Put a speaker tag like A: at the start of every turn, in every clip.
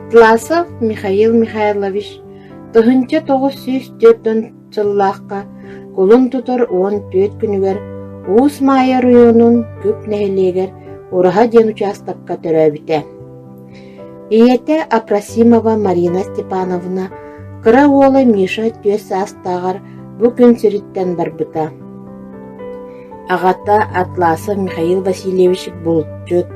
A: Атласов Михаил Михайлович 1940 сыллаахха кулун тутар 14 күнүгэр Уус Маайа оройуонун Күп нэһилиэгэр Ураһа диэн учаастакка төрөөбүтэ. Ийэтэ Апросимова Марина Степановна кыра уола Миша түөрт саастааҕар бу күн сириттэн барбыта. Аҕата Атласов Михаил Васильевич булчут,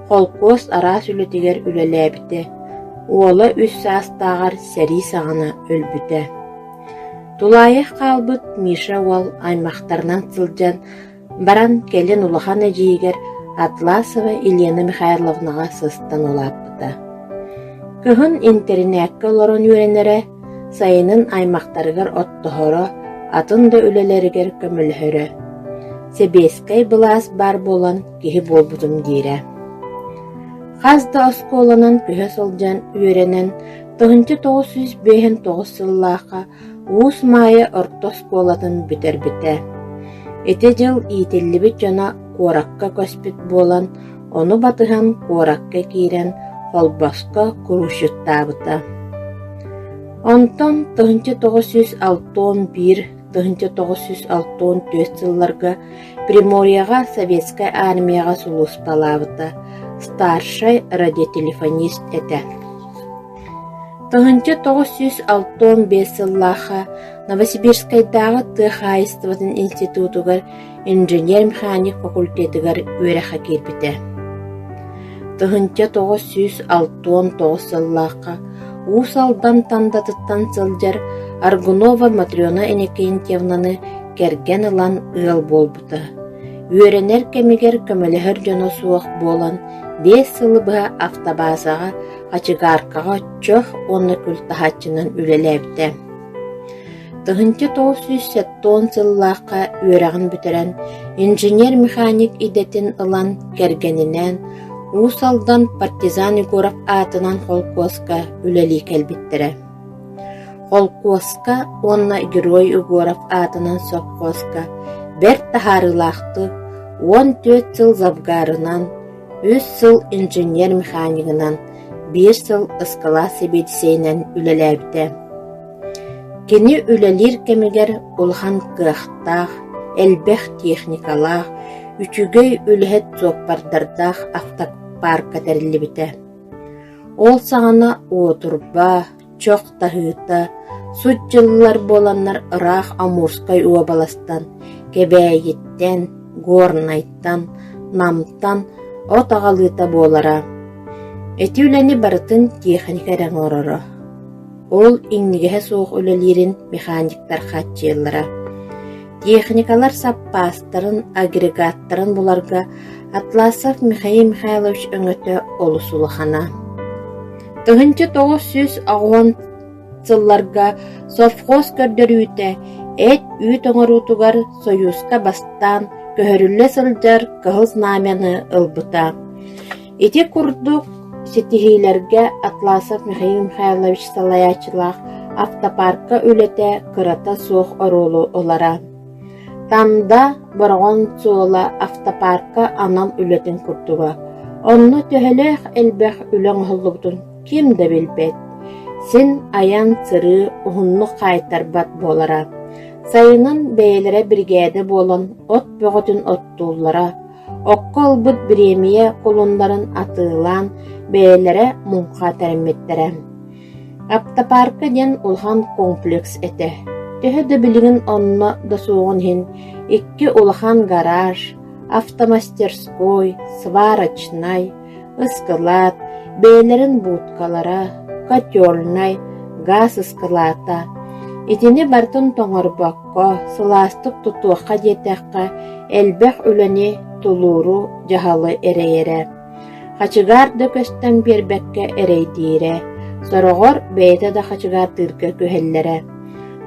A: холкуос араас үлэтигэр үлэлээбитэ. Уола үс саастааҕар сэрии саҕана өлбүтэ. Тулаайах хаалбыт Миша уол аймахтарынан сылдьан баран кэлин улахан эдьиийигэр Атласова Елена Михайловнаҕа сыстан улааппыта. Кыһын интэринээккэ олорон үөрэнэрэ, сайынын аймахтарыгар оттоһоро, атын да үлэлэригэр көмөлөһөрө. Сэбиэскэй былаас баар буолан киһи буолбутум диирэ. Хас да оскуоланан көһө сылдьан үөрэнэн 1959 сыллаахха Уус Маайа орто оскуолатын бүтэрбитэ. Ити дьыл иитиллибит дьоно куоракка көспүт буолан, ону батыһан куоракка киирэн Холбоско куруусчуттаабыта. Онтон 1961 1964 сылларга Приморьеҕа Советскай Армияҕа сулууспалаабыта, старшай радиотелефонист этэ. 1965 сыллаахха Новосибирскайдааҕы тыа хаһаайыстыбатын институтугар инженер-механик факультетыгар үөрэххэ киирбитэ. 1969 сыллаахха Уус Алдан Тандатыттан сылдьар Аргунова Матрена Иннокентьевнаны кэргэн ылан ыал буолбута. Үөрэнэр кэмигэр көмөлөһөр дьоно суох буолан, биэс сылы быһа автобазаҕа хачыгааркаҕа чох уонна күл таһааччынан үлэлээбитэ. 1970 сыллаахха үөрэҕин бүтэрэн, инженер-механик идэтин ылан кэргэнинээн Уус Алдан Партизан Егоров аатынан холкуоска үлэлии кэлбиттэрэ. Холкуоска уонна Герой Егоров аатынан сопхуоска бэрт таһаарыылаахтык 14 сыл завгарынан, үс сыл инженер-механигынан, биир сыл ыскылаат сэбиэдиссэйинэн үлэлээбитэ. Кини үлэлиир кэмигэр улахан кыахтаах, элбэх техникалаах, үчүгэй үлэһит суоппардардаах автопарка тэриллибитэ. Ол саҕана уотурба, чох таһыыта, сут дьыллар буоланнар ыраах Амурскай уобаластан, Кэбээйиттэн, Горнайтан, Намтан от аҕалыыта буолара. Ити үлэни барытын тиэхиньикэ эрэ оҥороро. Ол иҥнигэһэ суох үлэлиирин механиктар хааччыйаллара. Техникалар саппаастарын, агрегаттарын буларга Атласов Михаил Михайлович өҥөтө олус улахана. 1980 сылларга совхоз көрдөрүүтэ эт-үүт оҥоруутугар Союзка бастаан көһөрүллэ сылдьар Кыһыл Знамяны ылбыта. Ити курдук ситиһиилэргэ Атласов Михаил Михайлович салайааччылаах автопарка үлэтэ кырата суох оруолу ылара. Танда Бороҕон суола автопарка анал үлэтин курдуга. Онно төһөлөөх элбэх үлэ оҥоһуллубутун ким да билбэт. Син айан-сырыы уһуннук хаайтарбат буолара. Сайынын бэйэлэрэ биригээдэ буолан от бөҕөтүн оттууллара, Окко ылбыт бириэмийэ кулуннарын атыылаан бэйэлэрэ муҥха тэриммиттэрэ. Автопарка диэн улахан комплекс этэ. Төһө да билигин онно да суоҕун иһин икки улахан гараж, автомастерской, сварочнай, ыскылаат, бэйэлэрин будкалара, котельнай, гаас ыскылаата. Итини барытын тоҥорбокко, сылаастык тутуохха диэтэххэ, элбэх үлэни, тулууру, дьаһалы эрэйэрэ. Хачыгаар да көстөн биэрбэккэ эрэйдиирэ, сороҕор бэйэтэ да хачыгаардыырга күһэллэрэ.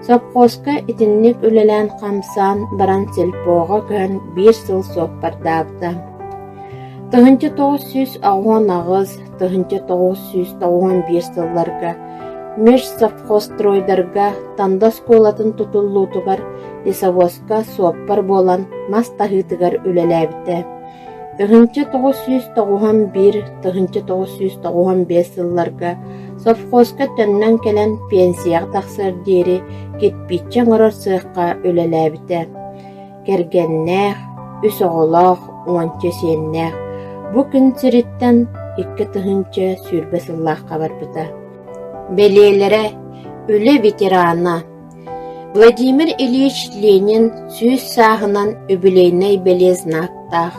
A: Сопхуоска итинник үлэлээн-хамсаан баран сельпоҕа көһөн биир сыл суоппардаабыта. 1988 1991 сылларга межсовхозстройдарга Танда оскуолатын тутуллуутугар лесовозка суоппар буолан мас таһыытыгар үлэлээбитэ. 1991 1995 сылларга Совхозка төннөн кэлэн пенсияҕа тахсыар диэри кирпииччэ оҥорор сыахха үлэлээбитэ. Кэргэннээх, үс оҕолоох, уонча сиэннээх. Бу күн сириттэн 2020 сыллаахха барбыта. Бэлиэлэрэ: үлэ ветерана, Владимир Ильич Ленин 100 сааһынан үбүлүөйнэй бэлиэ знактаах,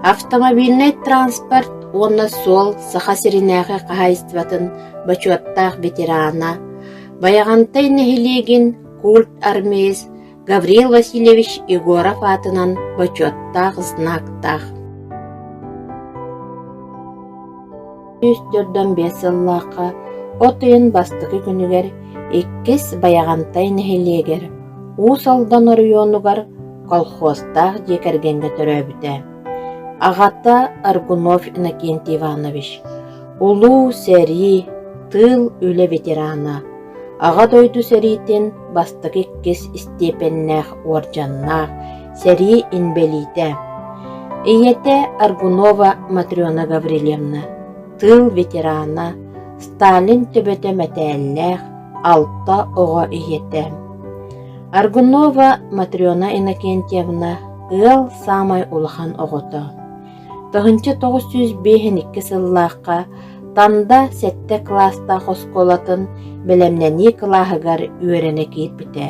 A: автомобильнай транспорт уонна суол Саха сиринээҕи хаһаайыстыбатын бочуоттаах ветерана, Байаҕантай нэһилиэгин культ армеец Гаврил Васильевич Егоров аатынан бочуоттаах знактаах. 145 сыллаахха от ыйын бастакы күнүгэр Иккис Байаҕантай нэһилиэгэр Уус Алдан оройуонугар колхозтаах дьиэ кэргэҥҥэ төрөөбүтэ. Аҕата Аргунов Иннокентий Иванович, Улуу сэрии, тыыл үлэ ветерана, Аҕа дойду сэриитин бастакы иккис истиэпэннээх уордьаннаах сэрии инбэлиитэ. Ийэтэ Аргунова Матрена Гаврильевна, тыыл ветерана, Сталин төбөтө мэтээллээх алта оҕо ийэтэ. Аргунова Матрена Иннокентьевна ыал саамай улахан оҕото. 1952 сыллаахха Танда сэттэ кылаастаах оскуолатын бэлэмнэнии кылааһыгар үөрэнэ киирбитэ.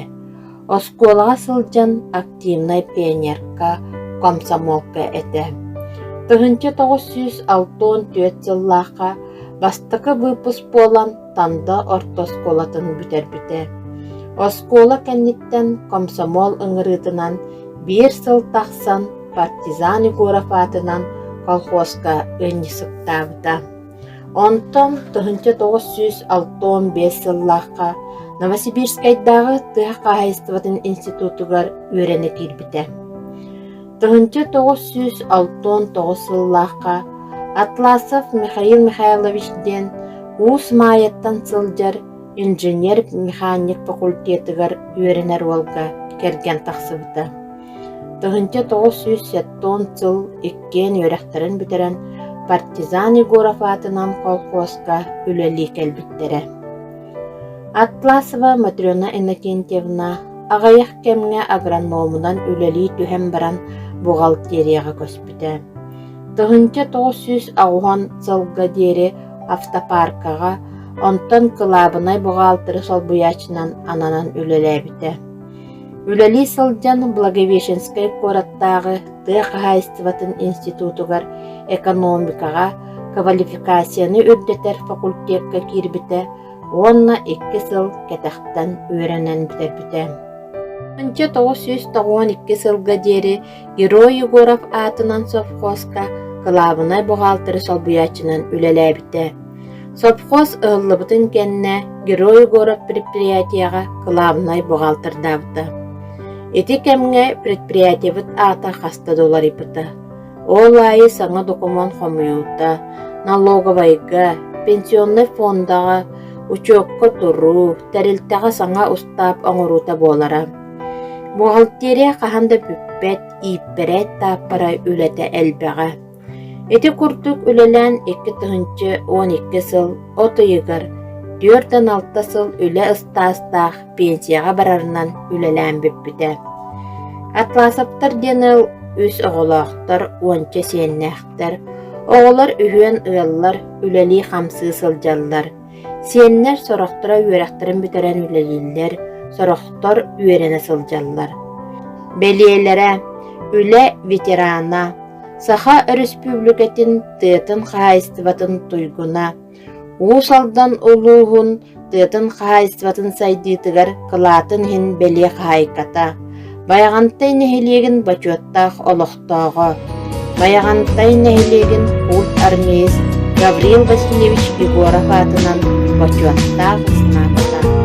A: Оскуолаҕа сылдьан активнай пионерка, комсомолка этэ. 1964 сыллаахха бастакы выпуск буолан Танда орто оскуолатын бүтэрбитэ. Оскуола кэнниттэн комсомол ыҥырыытынан биир сыл тахсан Партизан Егоров аатынан колхозка ыанньыксыттаабыта. Онтон 1965 сыллаахха Новосибирскайдааҕы тыа хаһаайыстыбатын институтугар үөрэнэ киирбитэ. 1969 сыллаахха Атласов Михаил Михайлович диэн Уус Маайаттан сылдьар инженер-механик факультетыгар үөрэнэр уолга кэргэн тахсыбыта. 1970 сыл иккиэн үөрэхтэрин бүтэрэн Партизан Егоров аатынан колхуоска үлэлии кэлбиттэрэ. Атласова Матрена Иннокентьевна аҕыйах кэмҥэ агрономунан үлэлии түһэн баран бухгалтерияҕа көспүтэ. 1980 сылга диэри автопаркаҕа, онтон кылаабынай буҕаалтыры солбуйааччынан ананан үлэлээбитэ. Үлэлии сылдьан Благовещенскай куораттааҕы тыа хаһаайыстыбатын институтугар экономикаҕа квалификацияны үрдэтэр факультекка киирбитэ уонна икки сыл кэтэхтэн үөрэнэн бүтэрбитэ. 1992 сылга диэри Герой Егоров аатынан совхозка кылаабынай буҕаалтыры солбуйааччынан үлэлээбитэ. Совхоз ыһыллыбытын кэннэ Герой Егоров предприятиеҕа кылаабынай буҕаалтырдаабыта. Ити кэмҥэ предприятиебыт аата хаста да уларыйбыта. Ол аайы саҥа докумуон хомуйуута, налоговайга, пенсионнай фондаҕа учуокка туруу, тэрилтэҕэ саҥа устаап оҥоруута буолара. Бухгалтерия хаһан да бүппэт, ииппэрээт-тааппара үлэтэ элбэҕэ. Ити курдук үлэлээн 2012 сыл от ыйыгар 46 сыл үлэ ыстаастаах пенсияҕа барарынан үлэлээн бүппүтэ. Атласовтар диэн ыал үс оҕолоохтор, уонча сиэннээхтэр. Оҕолор үһүөн ыаллар, үлэлии-хамсыы сылдьаллар. Сиэннэр сорохторо үөрэхтэрин бүтэрэн үлэлииллэр, сорохтор үөрэнэ сылдьаллар. Бэлиэлэрэ: үлэ ветерана, Саха Өрөспүүбүлүкэтин тыатын хаһаайыстыбатын туйгуна, Уус Алдан улууһун тыатын хаһаайыстыбатын сайдыытыгар кылаатын иһин бэлиэ хаһаайката, Байаҕантай нэһилиэгин бочуоттаах олохтооҕо, Байаҕантай нэһилиэгин культ армеец Гаврил Васильевич Егоров аатынан бочуоттаах знактаах.